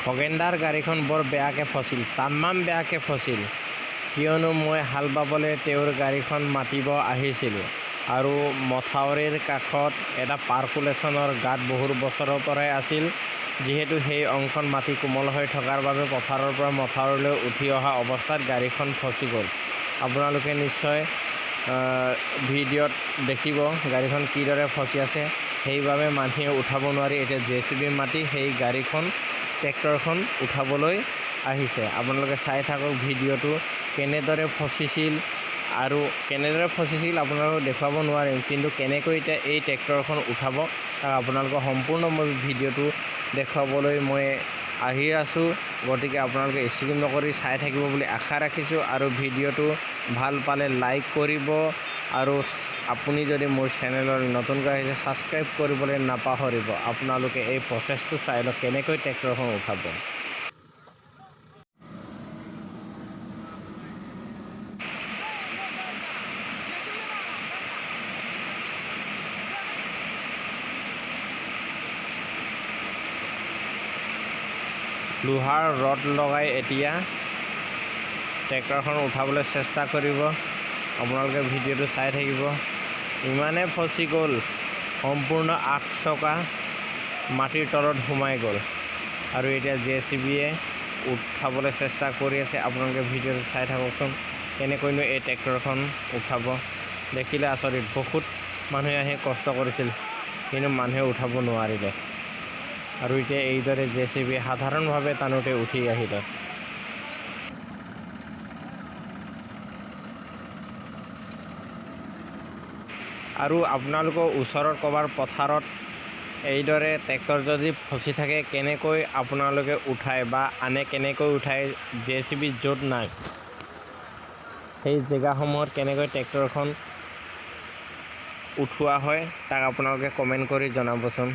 খগেনদাৰ গাড়ীখন বৰ বেয়াকৈ ফচিল, তামাম বেয়াকৈ ফচিল। কিয়নো মই হাল বাবলৈ তেওঁৰ গাড়ীখন মাতিব আহিছিলোঁ আৰু মথাউৰিৰ কাষত এটা পাৰ্কুলেশ্যনৰ গাঁত বহুত বছৰৰ পৰাই আছিল। যিহেতু সেই অংশত মাটি কোমল হৈ থকাৰ বাবে পথাৰৰ পৰা মথাউৰিলৈ উঠি অহা অৱস্থাত গাড়ীখন ফচি গ'ল। আপোনালোকে নিশ্চয় ভিডিঅ'ত দেখিব গাড়ীখন কিদৰে ফচি আছে। সেইবাবে মানুহে উঠাব নোৱাৰি এতিয়া জেচিবি মাতি সেই গাড়ীখন, ট্ৰেক্টৰখন উঠাবলৈ আহিছে। আপোনালোকে চাই থাকক ভিডিঅ'টো, কেনেদৰে ফচিছিল আৰু কেনেদৰে ফচিছিল আপোনালোকক দেখুৱাব নোৱাৰিম, কিন্তু কেনেকৈ এতিয়া এই ট্ৰেক্টৰখন উঠাব তাক আপোনালোকক সম্পূৰ্ণ মই ভিডিঅ'টো দেখুৱাবলৈ মই আহি আছোঁ। গতিকে আপোনালোকে স্কিপ নকৰি চাই থাকিব বুলি আশা ৰাখিছোঁ আৰু ভিডিঅ'টো ভাল পালে লাইক কৰিব আৰু আপুনি যদি মোৰ চেনেলত নতুনকৈ আহিছে, ছাবস্ক্ৰাইব কৰিবলৈ নাপাহৰিব। আপোনালোকে এই প্ৰচেছটো চাই লওক, কেনেকৈ ট্ৰেক্টৰখন উঠাব। লোহাৰ ৰড লগাই এতিয়া ট্ৰেক্টৰখন উঠাবলৈ চেষ্টা কৰিব। আপোনালোকে ভিডিঅ'টো চাই থাকিব। ইমানে ফচি গ'ল, সম্পূৰ্ণ আগ চকা মাটিৰ তলত সোমাই গ'ল আৰু এতিয়া জেচিবিয়ে উঠাবলৈ চেষ্টা কৰি আছে। আপোনালোকে ভিডিঅ'টো চাই থাককচোন, কেনেকৈনো এই ট্ৰেক্টৰখন উঠাব। দেখিলে আচৰিত, বহুত মানুহে আহি কষ্ট কৰিছিল, কিন্তু মানুহে উঠাব নোৱাৰিলে। আৰু এতিয়া এইদৰে জেচিবি সাধাৰণভাৱে টানোতে উঠি আহিলে। আৰু আপোনালোকৰ ওচৰত ক'ৰবাৰ পথাৰত এইদৰে ট্ৰেক্টৰ যদি ফচি থাকে, কেনেকৈ আপোনালোকে উঠায় বা আনে কেনেকৈ উঠায়, জেচিবি য'ত নাই সেই জেগাসমূহত কেনেকৈ ট্ৰেক্টৰখন উঠোৱা হয়, তাক আপোনালোকে কমেণ্ট কৰি জনাবচোন।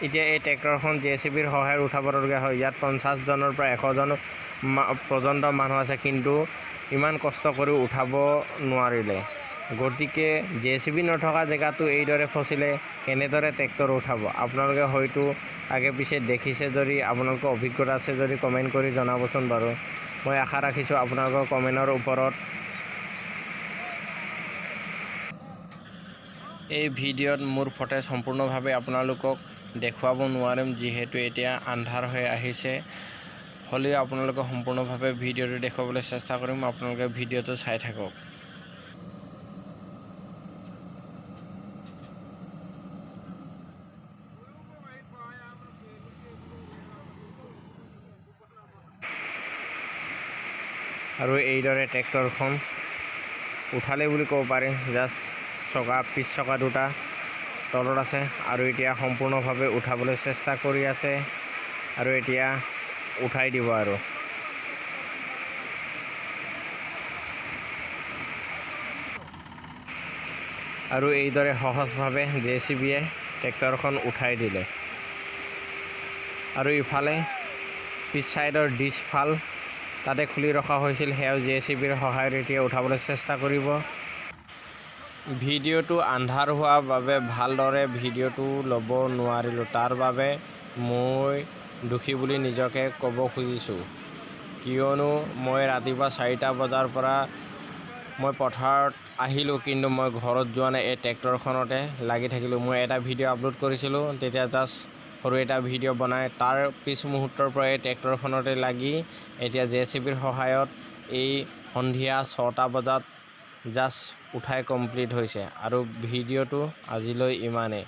এতিয়া এই ট্ৰেক্টৰখন জেচিবিৰ সহায়ত উঠাবলগীয়া হয়। ইয়াত 50 জনৰ পৰা 100 জন পৰ্যন্ত মানুহ আছে, কিন্তু ইমান কষ্ট কৰি উঠাব নোৱাৰিলে। গতিকে জেচিবি নথকা জেগাতো এইদৰে ফচিলে কেনেদৰে ট্ৰেক্টৰ উঠাব? আপোনালোকে হয়তো আগে পিছে দেখিছে যদি, আপোনালোকৰ অভিজ্ঞতা আছে যদি কমেণ্ট কৰি জনাবচোন বাৰু। মই আশা ৰাখিছোঁ আপোনালোকৰ কমেণ্টৰ ওপৰত। এই ভিডিঅ'ত মোৰ ফটেজ সম্পূৰ্ণভাৱে আপোনালোকক দেখুৱাব নোৱাৰিম, যিহেতু এতিয়া আন্ধাৰ হৈ আহিছে। হ'লেও আপোনালোকক সম্পূৰ্ণভাৱে ভিডিঅ'টো দেখুৱাবলৈ চেষ্টা কৰিম। আপোনালোকে ভিডিঅ'টো চাই থাকক। আৰু এইদৰে ট্ৰেক্টৰখন উঠালে বুলি ক'ব পাৰি। জাষ্ট চকা, পিছ চকা দুটা তলত আছে আৰু এতিয়া সম্পূৰ্ণভাৱে উঠাবলৈ চেষ্টা কৰি আছে আৰু এতিয়া উঠাই দিব। আৰু এইদৰে সহজভাৱে জেচিবিয়ে ট্ৰেক্টৰখন উঠাই দিলে। আৰু ইফালে পিছ ছাইডৰ ডিছফাল তাতে খুলি ৰখা হৈছিল, সেয়াও জেচিবিৰ সহায়ত এতিয়া উঠাবলৈ চেষ্টা কৰিব। ভিডিঅ'টো আন্ধাৰ হোৱাৰ বাবে ভালদৰে ভিডিঅ'টো ল'ব নোৱাৰিলোঁ, তাৰ বাবে মই দোষী বুলি নিজকে ক'ব খুজিছোঁ। কিয়নো মই ৰাতিপুৱা 4টা বজাৰ পৰা মই পথাৰত আহিলোঁ, কিন্তু মই ঘৰত যোৱা নাই, এই ট্ৰেক্টৰখনতে লাগি থাকিলোঁ। মই এটা ভিডিঅ' আপলোড কৰিছিলোঁ তেতিয়া, জাষ্ট সৰু এটা ভিডিঅ' বনাই তাৰ পিছ মুহূৰ্তৰ পৰাই ট্ৰেক্টৰখনতে লাগি এতিয়া জেচিবিৰ সহায়ত এই সন্ধিয়া 6টা বজাত জাষ্ট উঠাই কমপ্লিট হৈছে। আৰু ভিডিঅ'টো আজিলৈ ইমানেই।